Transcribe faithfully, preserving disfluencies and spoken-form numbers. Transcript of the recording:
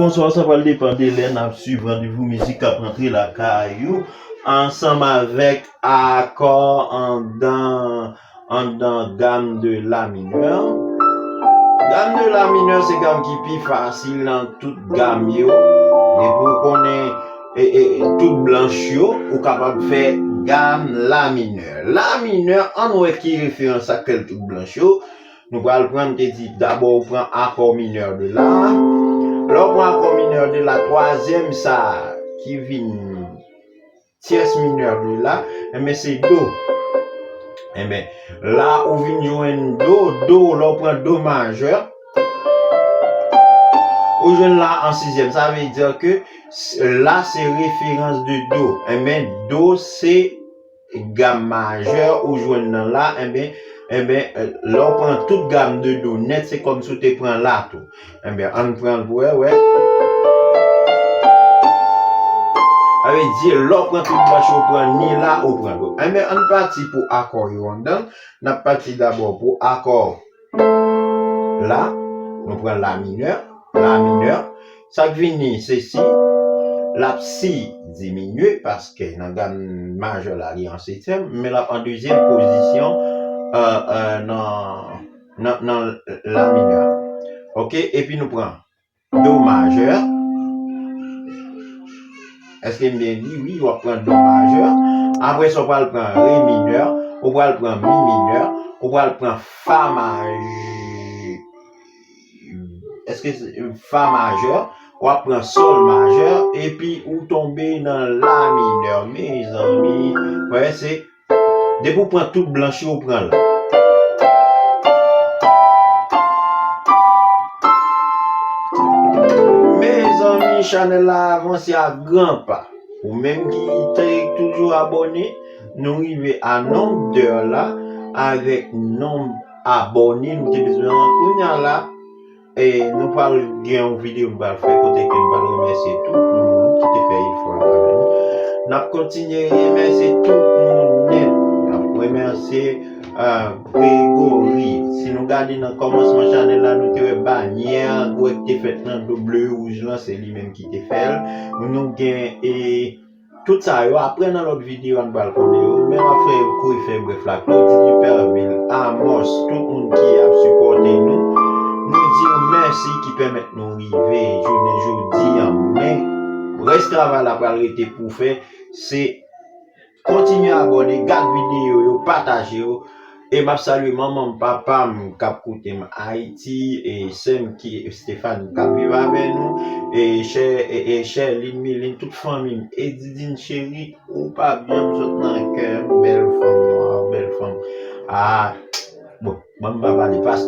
Bonswa, sa pral depann de lè n ap swiv randevou mizik k ap rantre lakay ou ansanm avèk akò anndan anndan gam de la minè. Gam de la minè se gam ki pi fasil nan tout gam yo. Depi w konnen e, e, tout blanch yo, ou kapab fè gam la minè. La minè, ann wè ki referans ak kèl tout blanch yo. Nou pral pran, m te di, dabò ou pran akò minè de la. Lè w pran akò minè de la, twazyèm sa a ki vin tyès minè de la, enben se do. Enben, la ou vin jwenn do, do, lè w pran do majè, ou jwenn la an sizyèm. Sa vle di ke s- la se referans de do. Enben, do se gam majè ou jwenn nan la, enben, enben, lè w pran tout gam de do nèt, se kòmsi w te pran la tou. Enben, ann pran l pou wè, wè. Sa vle di, lè w pran tout blanch, ou pran ni la, ou pran do. Enben, ann pati pou akò yo anndan. N ap pati dabò pou akò la. Nou pran la minè, la minè. Sa k vini, se si. L ap si diminye, paske nan gam majè la, li an setyèm, men l ap an dezyèm pozisyon, euh, euh, nan, nan, nan la minè. Oke, epi nou pran do majè. Èske m byen di? Wi, w ap pran do majè. Apre sa, w pral pran re minè, ou pral pran mi minè, ou pral pran fa majè. Èske se fa majè? W ap pran sòl majè, epi ou tonbe nan la minè. Mezanmi, wè, se depi w pran tout blanch yo, ou pran la. Mezanmi, chanèl la avanse a gran pa. Ou menm ki te toujou abòne, nou rive a nonb dè la avèk nonb abòne nou te bezwen an. Kounye a la, e nou pral gen yon videyo nou pral fè kote ke nou pral remèsye tout moun ki te fè efò yo avè nou. N ap kontinye remèsye tout moun nèt. N ap remèsye, ah, Gregory. Si nou gade nan kòmansman chanèl la, nou te wè banyè a, wè ki te fèt nan do ble wouj lan, se li menm ki te fè l. Nou gen, e, tout sa yo, apre nan lòt videyo a nou pral konnen yo. Men m ap fè yo kouri fè brèf la. Claudie Dupervil, Amos, tout moun ki ap sipòte nou, nou di yo mèsi ki pèmèt nou rive jounen jodi a. Men, rès travay la pral rete pou fè, se kontinye abòne, gad videyo yo, pataje yo. E m ap salye manman m, papa m k ap koute m Ayiti, e sè m ki Stéphane k ap viv avè nou, e chè, e, e Sherline, Miline, tout fanmi m, e Didine cheri, ou pa byen m sot nan kè m, bèl fanm nwa, bèl fanm. Ah, bon, ban m pa pale pas.